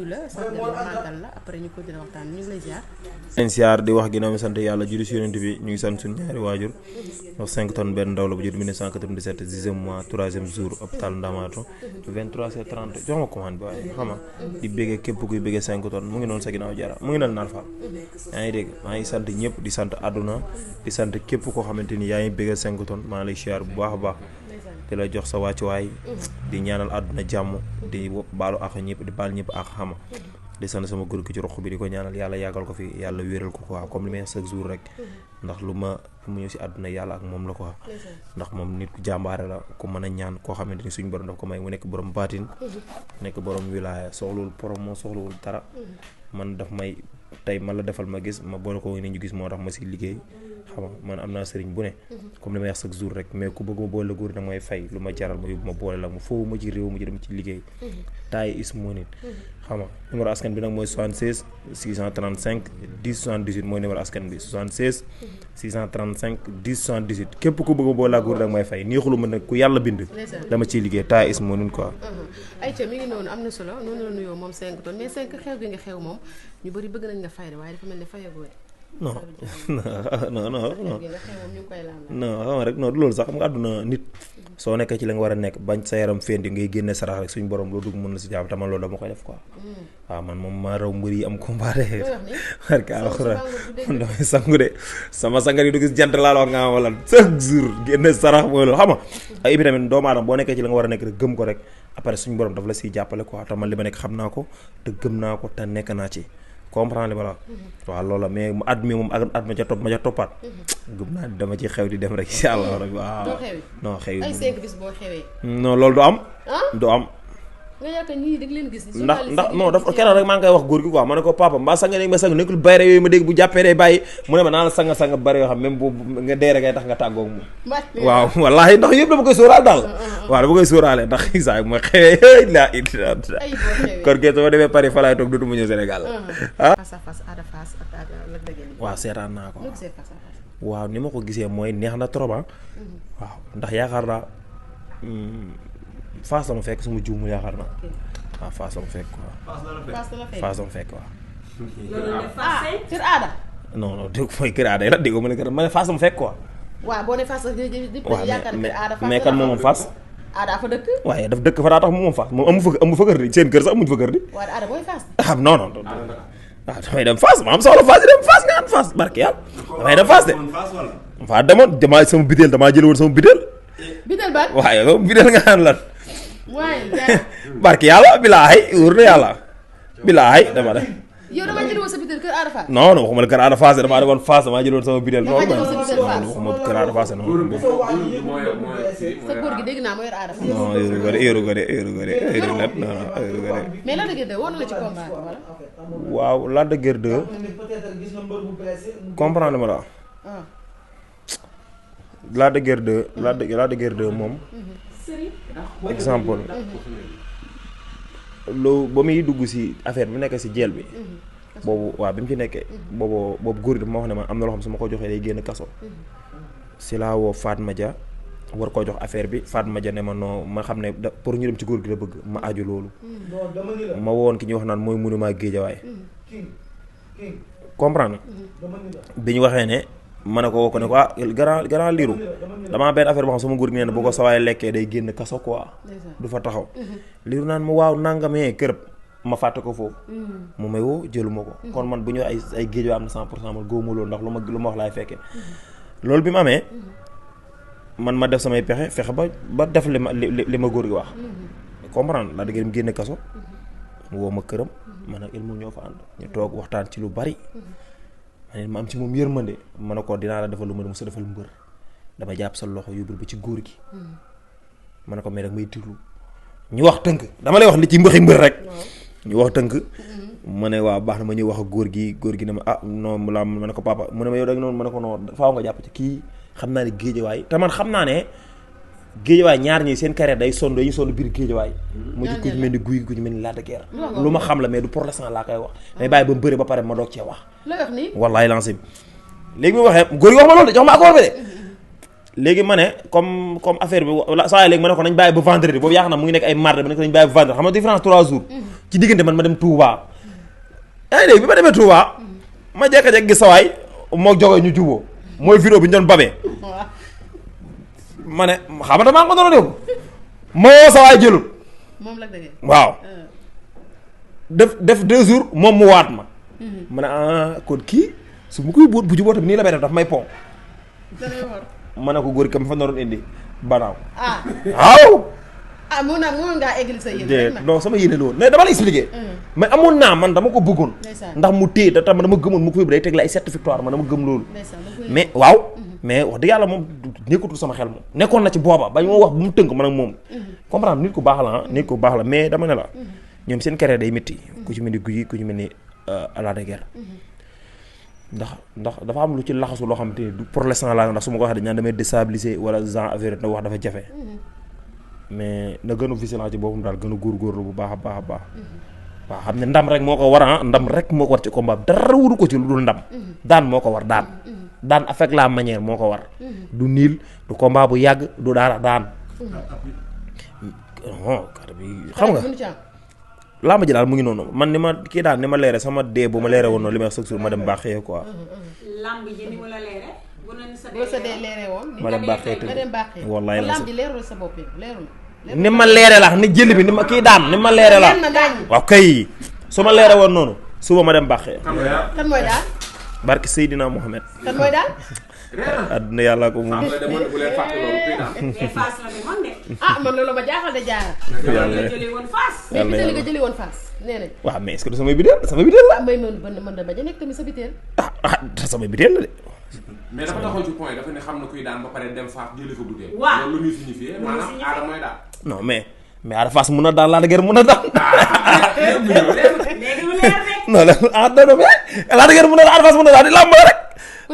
la sargal la màggal la après ñu continuer waxtaan ñu ngi lay ziar. leen siyaar di wax ginnaaw mi sant yàlla julli si yonent bi ñu ngi sant suñu ñaari waajur ndax 5 tonnes benn ndaw la bu judd 1997 10e mois 3e jour hôpital Ndamatou 23h30 jox ma commande bi waaye xam nga di béggee képp kuy béggee 5 tonnes mu ngi noonu sa ginnaaw jara mu ngi noonu naan faal yaa ngi dégg maa ngi sant ñëpp di sant àdduna di sant képp koo xamante ni yaa ngi béggee 5 tonnes maa ngi lay siyaar bu baax a baax di la jox sa wàccuwaay di ñaanal àdduna jàmm di baalu ak ñëpp di baal ñëpp ak xama di sant sama góor gi ci rox bi di ko ñaanal yàlla yàggal ko fi yàlla wéeral ko quoi comme li may chaque jour rek ndax lu ma ñëw si àdduna yàlla ak moom la quoi ndax moom nit ku jàmbaare la ku mën a ñaan koo xamante ni suñu borom daf ko may mu nekk borom baatin nekk borom wilaaya soxlawul promo soxlawul dara man daf may tey man la defal ma gis ma boole ko ni ñu gis moo tax ma si liggéey xam nga man am naa sëriñ bu ne comme li may wax chaque jour rek mais ku bëgg ma boole la góor da may fay lu ma jaral ma yóbbu ma boole la mu foofu ma ci réew ma ci dem ci liggéey taay is moo nit xam nga numéro askan bi nag mooy 76 635 10 78 mooy numéro askan bi 76 635 10 78 képp ku bëgg ma boole la góor da may fay neexulu ma nag ku yàlla bind dama ciy liggéey taay is moo nit quoi ayca mi ngi noonu am na solo noonu la nuyoo moom 5 tonnes mais 5 xew gi nga xew moom ñu bëri bëgg nañ nga fay de waaye dafa mel ne fayagoo de non xam rek non du loolu sax xam nga àdduna nit soo nekkee ci la nga war a nekk bañ sa yaram fendi ngay génne sarax rek suñu borom loo dugg mën na si jàpp taman loolu dama koy def quoi waaw man moom maa raw mbër yi am combat barke alxuraan man damay sangu de sama sangar yi du gis jant laa la wax nga am wala chaque jour génne sarax mooy loolu xam nga ay ibi tamit doomu aadama boo nekkee ci la nga war a nekk rek gëm ko rek après suñu borom daf la siy jàppale quoi te man li ma nekk xam naa ko te gëm naa ko te nekk naa ci comprendre li ma la waaw loola mais at mi moom ak at ma ca topp ma ca toppaat gëm naa dama ci xew di dem rek incha allah rek waaw non xew ay 5 bis boo xewee non loolu du am nga yaakaar ñii da nga leen gis ndax non dafa keroog rek maa ngi koy wax góor gi quoi ma ne ko papa mbaa sang ne ma sang nekkul bayre yooyu ma dégg bu jàppee day bàyyi mu ne ma naa la sang bare yoo xam même bu nga dee rek ngay tax nga tàggoog moom waaw wallaahi ndax yëpp dama koy sóoraal daal waaw dama koy sóoraale ndax saa ma xewee laa it kor gee sama demee Paris fa laay toog dootuma ñëw Sénégal waaw seetaan naa ko waaw ni ma ko gisee mooy neex na trop waaw ndax yaakaar naa Fass la ma fekk suma juumul yaakaar naa waaw Fass la ma fekk quoi Fass la ma fekk waaw kër aada non dégg mooy kër aada yi la déggoo ma ne kër ma ne Fass la ma fekk quoi waaw boo ne Fass yaakaar ne aada mais kan moom Fass aada fa dëkk waaye daf dëkk fa daa tax moom Fass moom amu fa kër di seen kër sax amuñu fa kër di waaw aada mooy Fass non waaw damay dem Fass ma am soxla Fass yi dem Fass nga am Fass barke yàlla damay dem Fass de faa demoon damaa sama bideel damaa jël woon sama bideel ban waaye sama bideel nga naan lan waaye barke yàlla bilaahi wóor na yàlla bilaahi dama def yow dama jël woon sa bideel kër Ada Fass non waxuma la kër Ada Fass damaa demoon Fass damaa jël woon sama bideel noonu waxuma kër Ada Fass noonu sa góor gi dégg naa ma yor Ada Fass non yoru ko de non mais Lac de Guiers 2 woon na la ci combat wala waaw Lac de Guiers 2 comprendre ma la Lac de Guiers 2 Lac de Guiers 2 moom exemple loo ba muy dugg si affaire bi nekk si jeel bi boobu waaw bi mu ci nekkee boobu góor gi ma wax ne ma am na loo xam su ma ko joxee day génn kaso si laa woo Fatma Dia war koo jox affaire bi Fatma Dia ne ma non ma xam ne pour ñu dem ci góor gi la bëgg ma aju loolu ma woon ki ñuy wax naan mooy monument Géejawaay comprendre bi ñu waxee ne ma ne ko woo ko ne ko grand liiru damaa benn affaire boo xam sama góor gi nee na bu ko sawaay lekkee day génn kaso quoi du fa taxaw liiru naan ma waaw nangamee kërëb ma fàtte ko foofu mu may woo jëluma ko kon man bu ñu ay géej am na 100% man góobu ma loolu ndax lu ma wax laay fekkee loolu bi ma amee man ma def samay pexe fexe ba def li ma góor gi wax comprendre la dëgg mu génne kaso mu woo ma këram man ak ilmu ñoo fa ànd ñu toog waxtaan ci lu bari ma am ci moom yërmande ma ne ko dinaa la defal lu ma mos a defal mbër dama jàpp sa loxo yóbbul ba ci góor gi ma ne ko mais rek may tirlu ñu wax tënk dama lay wax li ci mbaxi mbër rek ñu wax tënk ma ne waaw baax na ma ñëw wax ak góor gi ne ma ah non la ma ne ko papa mu ne ma yow rek noonu ma ne ko non faaw nga jàpp ci kii xam naa ne géejawaay te man xam naa ne géejawaay ñaar ñi seen carrière dañuy sonn biir géejawaay mu ci ku ñu mel ni guy ku ñu mel ni Lac de Guiers lu ma xam la mais du pour l'instant laa koy wax mais bàyyi ba mu bëri ba pare ma doog cee wax wallaay lancé bi léegi mu waxee góor gi wax ma loolu de jox ma accord bi de léegi ma ne comme affaire bi saa yi léegi ma ne ko nañ bàyyi ba vendredi boobu yaakaar naa mu ngi nekk ay mardi ma ne ko nañ bàyyi ba vendredi xam nga différence 3 jours ci diggante man ma dem Touba yaa ngi dégg bi ma demee Touba ma jekka-jekk gis sawaay moo jógee ñu juboo mooy vidéo bi ñu doon babee ma ne xam nga damaa ko doon dégg ma woo sawaay jëlul moom la dëgg waaw def 2 jours moom mu waat ma ma ne kon kii su mu koy bu juboo tamit nii la may def daf may pon ma ne ko góor kam fa naroon indi banaaw waaw mun ngaa eggali sa yéene non sama yéene la woon mais dama la expliqué mais amoon naa man dama ko bëggoon ndax mu téye da tam dama gëmoon mu ko fi day teg la ay certificat victoire man dama gëm loolu mais waaw mais wax dëgg yàlla moom nekkatul sama xel moom nekkoon na ci booba bañ moo wax bu mu tënk man ak moom comprendre nit ku baax la nit ku baax la mais dama ne la ñoom seen carrière day métti ku ci mel ni Gouye ku ci mel ni Lac de Guiers ndax dafa am lu ci laxasu loo xamante ni du pour l'instant laa ndax su ma ko waxee dañ naan damay déstabiliser wala genre affaire na wax dafa jafe mais na gën a vigilant ci boppam daal gën a góorgóorlu bu baax a baax a baax waaw xam ne ndam rek moo ko war ndam rek moo ko war ci combat dara wuru ko ci lu dul ndam daan moo ko war daan avec la manière moo ko war du niil du combat bu yàgg du dara daan xam nga laa ma ji daal mu ngi noonu man ni ma kii daal ni ma leere sama dee bu ma leere woon noonu li may wax chaque jour ma dem baaxee quoi. lamb ji ni mu la leere. bu sa dee leere woon. ma dem baaxee tëdd wallaay la lamb ji leerul sa bopp leerul. ni ma leere la ni jël bi ni ma kii daan ni ma leere la waaw kay su ma leere woon noonu suba ma dem baaxee. kan mooy daal. barke Seydina Mohamed. kan mooy daal. àdduna yàlla ko moom. man loolu ma jaaxal de jaara. yàlla jëlee woon Fass. mais biteel nga jëlee woon Fass nee nañ. waaw mais est-ce que du samay biteel la. may mën da bañ a nekk tamit sa biteel. samay biteel la de. mais dafa taxaw ci point dafa ne xam na kuy daan ba pare dem Fass jëlee fa butéel. waaw loolu lu muy signifié maanaam aada mooy daal. non mais Ada Fass mun na daan Lac de Guiers mun na daan. léegi mu leer rek. non non mais Lac de Guiers mun na daan Ada Fass mun na daan di làmb rek.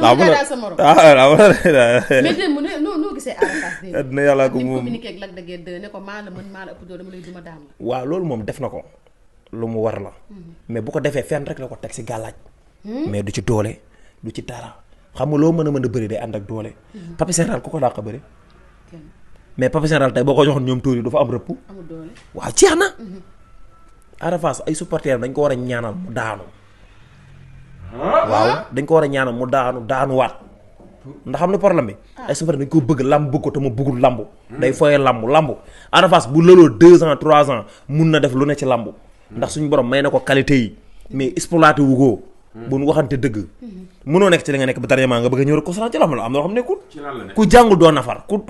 waaw mun na daal sa morom mais démb noo gisee Ada Fass dégg àdduna yàlla ko moom communiqué ak Lac de Guiers 2 ne ko maa la mën maa la ëpp doo dama lay duma daan la. waaw loolu moom def na ko lu mu war la mais bu ko defee fenn rek la ko teg si gàllaaj mais du ci doole du ci dara xam nga loo mën a bëri day ànd ak doole Pape Général ku ko dàq bëri mais Pape Général tey boo ko joxoon ñoom tuur yi dafa am rëpp amul doole waaw jeex na Ada Fass ay supporters dañ ko war a ñaanal mu daanu waaw dañ ko war a ñaanal mu daanuwaat ndax xam ne problème bi ay supporters dañ ko bëgg lamb bëgg ko te ma bëggul lamb day fooyee lamb Ada Fass bu lëloo 2 ans 3 ans mun na def lu ne ci lamb ndax suñu borom may na ko qualité yi mais exploité wu ko bu nu waxante dëgg mënoo nekk ci li nga nekk ba dernièrement nga bëgg a ñëw rek ko ci lamb la am na loo xam nekkul ku jàngul doo nafar ku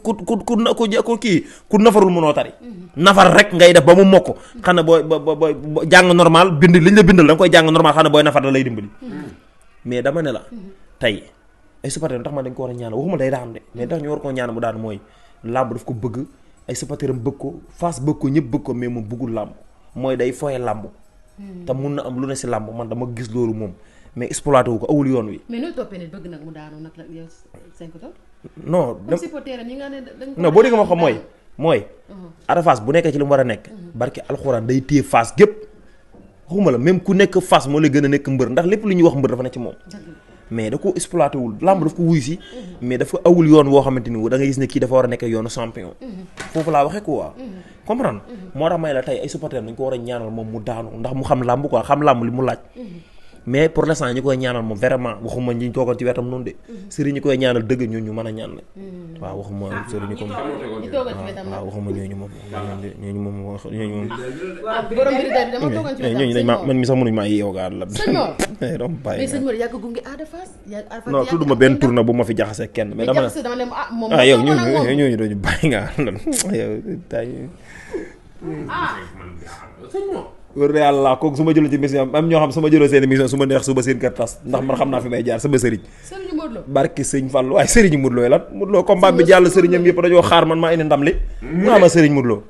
ku nafarul mënoo tari nafar rek ngay def ba mu mokk xam ne booy booy jàng normal bind liñ la bindal da nga koy jàng normal xam ne booy nafar da lay dimbali mais dama ne la tey ay supporter tax ma dañ ko war a ñaan waxuma day daan de mais tax ñu war koo ñaan mu daan mooy làmb daf ko bëgg ay supporteram bëgg ko Fass bëgg ko ñëpp bëgg ko mais moom bëggul làmb mooy day foye làmb te mun na am lu ne si làmb man dama gis loolu moom mais exploité wu ko awul yoon wi. mais nooy toppee nit bëgg nag mu daanu nag la yow 5 tonnes. non comme supporteram yi nga ne dañ ko non boo déggee ma xam mooy Ada Fass bu nekkee ci li mu war a nekk barki alxuraan day téye Fass gépp waxuma la même ku nekk Fass moo lay gën a nekk mbër ndax lépp lu ñuy wax mbër dafa nekk ci moom mais da ko exploité wul làmb daf ko wuy si mais dafa awul yoon woo xamante ni da nga gis ne kii dafa war a nekk yoonu champion foofu laa waxee quoi comprendre moo tax may la tey ay supporter dañ ko war a ñaanal moom mu daanu ndax mu xam làmb quoi xam làmb li mu laaj mais pour l'instant ñi koy ñaanal moom vraiment waxuma ñi toogal ci wetam noonu de sëriñ ñi koy ñaanal dëgg ñun ñu mën a ñaan la waaw waxuma sëriñ ñi ko waaw waxuma ñooñu moom ñooñu dañ man mi sax mënuñu maa yeew gaa la rom bàyyi sëñ Mor yàgg gunge Ada Fass non tudduma benn tour na bu ma fi jaxasee kenn mais dama ne yow ñooñu dañu bàyyi nga yow tay wër yàlla kooku su ma jëloon ci mission am ñoo xam su ma jëloo seen émission su ma neex suba seen kër tas ndax man xam naa fi may jaar sama sëriñ barki sëñ Fall waaye sëriñ Modou Lo lan Modou Lo combat bi jàll sëriñam yëpp dañoo xaar man maa indi ndam li naa ma sëriñ Modou Lo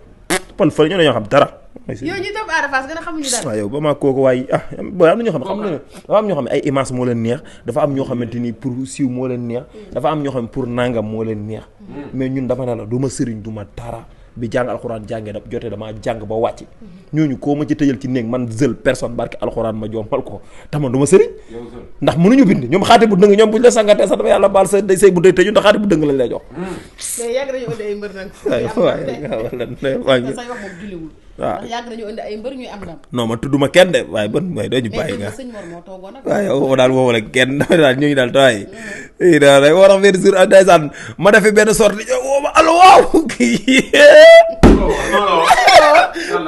pal fële ñoo dañoo xam dara yow ñu topp Ada Fass gën a xamuñu dara waaw yow ba maa kooku waaye booy am na ñoo xam ne dafa am ñoo xam ne ay image moo leen neex dafa am ñoo xamante ni pour siiw moo leen neex dafa am ñoo xam ne pour nangam moo leen neex mais ñun dama ne la du ma sëriñ du ma dara bi jàng alxuraan jàngee jotee damaa jàng ba wàcc ñooñu koo ma ci tëjal ci néeg man jël personne barke alxuraan ma jombal ko te man du ma sëriñ ndax mënuñu bind ñoom xaati bu dëng ñoom buñ la sangatee sax dafa yàlla baal sa day sëy bu day tëju ndax xaati bu dëng lañ lay jox mais yàgg nañu indi ay mbër nag. waaye say wax moom julliwul. waaw ndax yàgg nañu indi ay mbër ñuy am ndam. non man tudduma kenn de waaye ban waaye doo ñu bàyyi nga sëñ Mor moo toogoon nag. waaye woo daal woowu la kenn daal ñooñu daal tawaay daal war a benn jour ndeysaan ma defi benn sortie woo ma allo waaw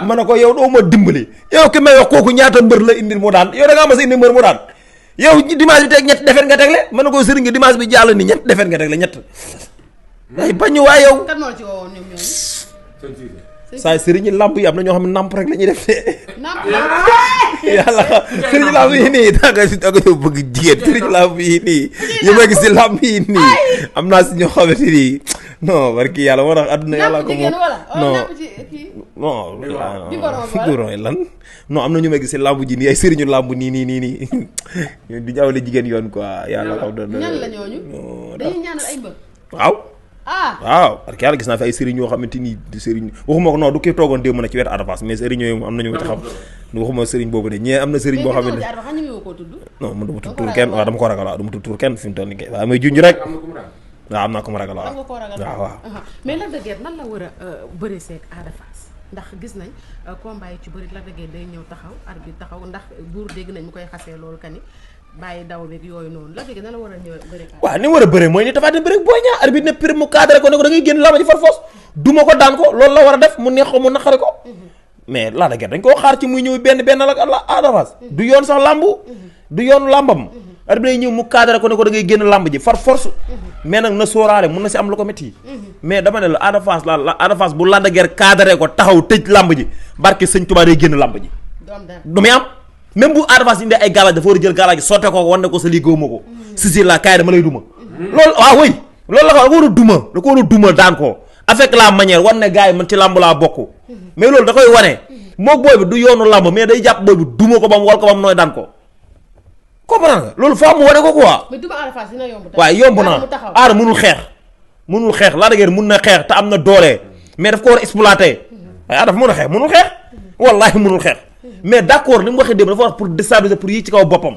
ma ne ko yow doo ma dimbali yow ki may wax kooku ñaata mbër la indil mu daan yow da ngaa ma sa indi mbër mu daan yow dimanche bi teg ñett defet nga tegle ma ne ko sëriñ nga dimanche bi jàll ni ñett defet nga tegle ñett waaye bañu waay yow kan moo la ci woowoon ñoom ñooñu. saa sëriñi làmb yi am na ñoo xam ne namp rek la ñuy def de napp yàlla sëriñ làmb yi nii danga ñoo bëgg jigéen sëriñ làmb yi nii yi ma gis si làmb yi nii am naa si ñoo xamante nii non barki yàlla moo tax àdduna yàlla ko moom non lan non am na ñu ma gis si làmb ji nii ay sëriñu làmb nii nii du ñawle jigéen yoon quoi yàlla xam doon ñan la ñooñu dañuy ñaanal ay mbër. waaw waaw parce que yàlla gis naa fi ay sëriñ yoo xamante ni sëriñ waxuma ko non du kii toogoon démb na ci wet Ada Fass mais sëriñ yooyu am nañu ma ci xam waxuma sëriñ boobu de ñee am na sëriñ boo xamante ne non man du ma tudd tur kenn waaw dama ko ragal waaw du ma tudd tur kenn fi mu toll nii kay waaw may junj rek waaw am naa ko ma ragal waaw waaw mais Lac de Guiers nan la war a bëree seeg Ada Fass ndax gis nañ combat yi ci bëri Lac de Guiers day ñëw taxaw arbitre taxaw ndax buur dégg nañ mu koy xasee loolu kani bàyyi daw beeg yooyu noonu Lac de Guiers na la war a ñëw bëri waaw ni mu war a bëree mooy ni Tapha Tine bëri Boy Niang arbitre ne prix mu cadré ko ne ko da ngay génn lama ji far foos duma ko daan ko loolu la war a def mu neex ko mu naqari ko mais Lac de Guiers dañ koo xaar ci muy ñëw benn la Ada Fass du yoon sax lambu du yoon lambam arbitre ñëw mu cadré ko ne ko da ngay génn lamb ji far force mais nag na sóoraale mun na si am lu ko métti mais dama ne la Ada Fass Ada Fass bu Lac de Guiers cadré ko taxaw tëj lamb ji barke sëñ Tuubaa day génn lamb ji du muy am même bu Ada Fass indi ay galaaj dafa war a jël galaaj sotte ko wan ne ko sa lii góob ma ko si la kaay dama lay duma loolu waaw wëy loolu la ko war a duma da ko war a duma daan ko avec la manière wan ne gars yi man ci lamb laa bokk mais loolu da koy wane moo booy bi du yoonu lamb mais day jàpp booy bi duma ko ba mu wal ko ba mu nooy daan ko comprendre nga loolu faa mu wane ko quoi waaye yomb na Ada mënul xeex Lac de Guiers mun na xeex te am na doole mais daf ko war a exploiter waaye Ada dafa mën a xeex mënul xeex wallaahi mënul xeex mais d'accord li mu waxee démb dafa wax pour déstabiliser pour yéeg ci kaw boppam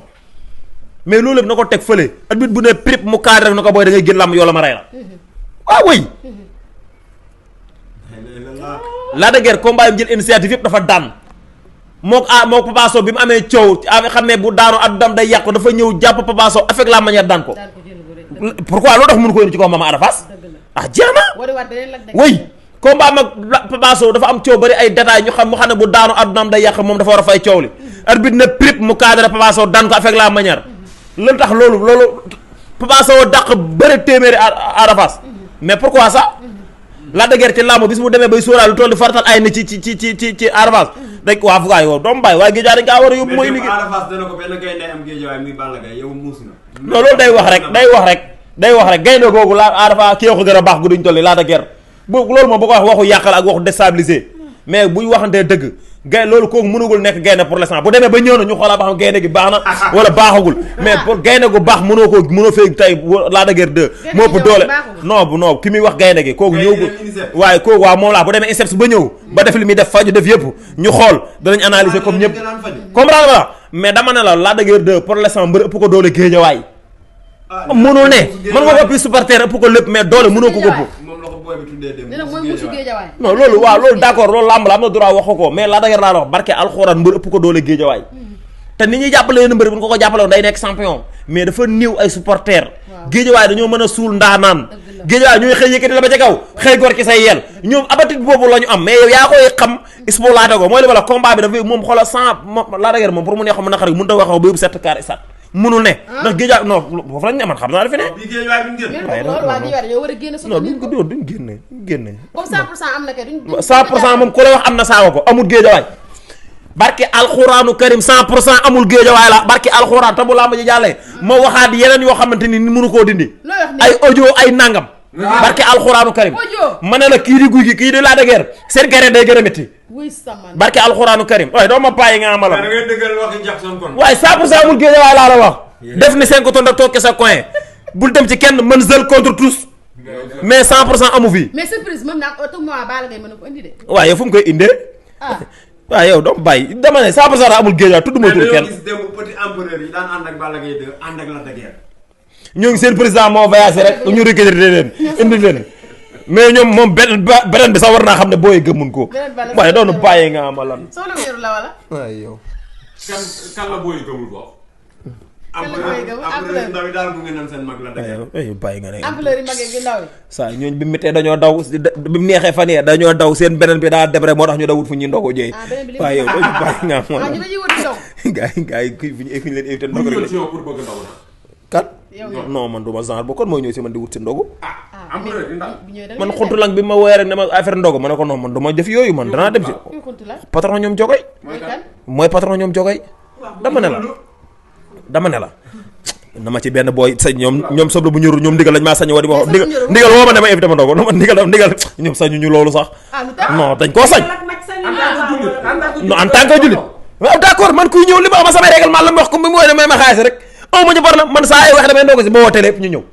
mais loolu yëpp na ko teg fële arbitre bu ne prip mu cadré na ko booy da ngay génn làmb yoo la ma rey la waaw wëy Lac de Guiers combat yi jël initiative yëpp dafa daan moo Papa Sow bi mu amee coow xam ne bu daanoo addam day yàqu dafa ñëw jàpp Papa Sow avec la manière daan ko pourquoi loolu tax mënu ko indi ci kaw Mama Ada Fass jeex na wëy combat mag Papa Sow dafa am coow bari ay détails ñu xam mu xam ne bu daanu addunaam day yàq moom dafa war a fay coow li arbitre ne prip mu cadré Papa Sow daan ko avec la manière loolu tax loolu Papa Sow dàq bëri téeméeri Ada Fass mais pourquoi ça Lac de Guiers ci làmb bis mu demee bay sóoraal lu toll di fartal ay ni ci Ada Fass rek waa fugaay yow doomu bàyyi waaye géej dañ kaa war a yóbbu mooy liggéey Ada Fass dana ko benn gaynde am géej waaye muy Balla Gaye yow muus na non loolu day wax rek gaynde googu la Ada Fass kii ko gën a baax gu duñ toll Lac de Guiers boobu loolu moom bu ko wax waxu yàqal ak waxu déstabiliser mais buñ waxantee dëgg gay loolu kooku mënugul nekk gaynde pour l'instant bu demee ba ñëw na ñu xoolaa ba xam gaynde gi baax na wala baaxagul mais pour gaynde gu baax mënoo fee tey Lac de Guiers 2 moo ëpp doole non ki muy wax gaynde gi kooku ñëwagul waaye kooku waaw moom laa bu demee INSEPS ba ñëw ba def li muy def faju def yëpp ñu xool danañ analyser comme ñëpp comprendre nga mais dama ne la Lac de Guiers 2 pour l'instant mbër ëpp ko doole géejawaay mënul ne mën nga ko ëppi supporter ëpp ko lépp mais doole mënoo ko gëpp non loolu waaw loolu d'accord loolu làmb la am na droit wax ko mais Lac de Guiers laa la wax barke alxuraan mbër ëpp ko doole géejawaay te ni ñuy jàppale yenn mbër bu ñu ko jàppale woon day nekk champion mais dafa néew ay supporter géejawaay dañoo mën a suul ndaanaan géejawaay ñooy xëy yëkkati la ba ca kaw xëy gor ci say yel ñoom abatit boobu la ñu am mais yow yaa koy xam exploité ko mooy li ma la combat bi dafa moom xoolal Lac de Guiers moom pour mu neex ko mën a xarit mënu ta waxaw ba yóbbu 7 carré sat mënul ne ndax géejawaay non foofu lañ ne man xam naa dafa ne non duñ génne comme 100% am na kay duñ 100% moom ku la wax am na saawa ko amul géejawaay barke alxuraanu karim 100% amul géejawaay la barke alxuraan te bu laa ma ji jàllee ma waxaat yeneen yoo xamante ni mënu koo dindi ay audio ay nangam barke alxuraanu karim ma ne la kii di guy gi kii di Lac de Guiers seen kere day gën a métti barke alxuraanu karim waaye doo ma bàyyi nga amalam waaye 100% amul géejawaay laa la wax def ni 5 tonnes ak toog sa coin bul dem ci kenn mën seul contre tous mais 100% amu fi. mais surprise mën naa ko mois Balla Gaye mën na ko indi de. waaye fu mu koy indee. ah waaw yow doo bàyyi dama ne 100% amul géej tudd ma tur kenn. gis démb petit empereur yi daan ànd ak Balla Gaye 2 ànd ak Lac de Guiers. ñoo ngi seen président moo voyagé rek ñu recruter leen indi leen mais ñoom moom beneen bi sax war naa xam ne booy gëmmun ko. waaye doonu bàyyi nga ama lan. soxna Wéru la wala. waaye yow. kan la booy gëmul ko. empereur ndaw yi daal bu ngeen naan seen mag Lac de Guiers. waaye bàyyi nga ne. ampleur yi mag yi ndaw yi. saa ñooñu bi mu méttee dañoo daw bi mu neexee fan yee dañoo daw seen beneen bi daa dem rek moo tax ñu dawut fu ñuy ndogu jëyee. waaye yow doonu bàyyi nga ama lan. ñu dañuy wër ndox. gaa yi fu ñu leen éviter ndogu rek. pour bëgg ndaw na. kat yow non man du ma genre boo kon mooy ñëw si man di wut si ndogu. empereur di ndaw. man xuntulang bi ma woowee rek ne ma affaire ndogu ma ne ko non man du ma def yooyu man danaa dem si. patron ñoom jogoy mooy patron ñoom jogoy dama ne la dama ci benn booy sa ñoom soble bu ñorul ñoom ndigal lañ maa sañ woo di wax ndigal woo ma ne ma invité ma ndogu ndigal ñoom sañu ñu loolu sax non dañ koo sañ non en tant que jullit waaw d'accord man kuy ñëw li ma ama samay règlement la ma wax ko mu wooy ne may ma xaalis rek aw ma ci problème man saa ay wax damay ndogu si ba woo télé yëpp ñu ñëw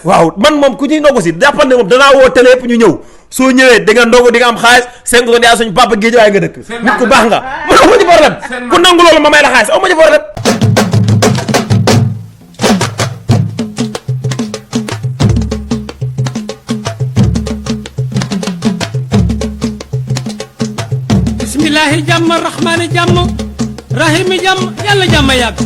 waaw man moom ku ñuy ndogu si jàppal ne moom danaa woo télé yëpp ñu ñëw soo ñëwee di nga ndogu di nga am xaalis 5 secondes yaa suñu papa géej waaye nga dëkk nit ku baax nga man aw ma ci problème ku nangu loolu ma may la xaalis aw ma ci problème. bismillahi jàmm rahmaani jàmm rahimi jàmm yàlla jàmm yàgg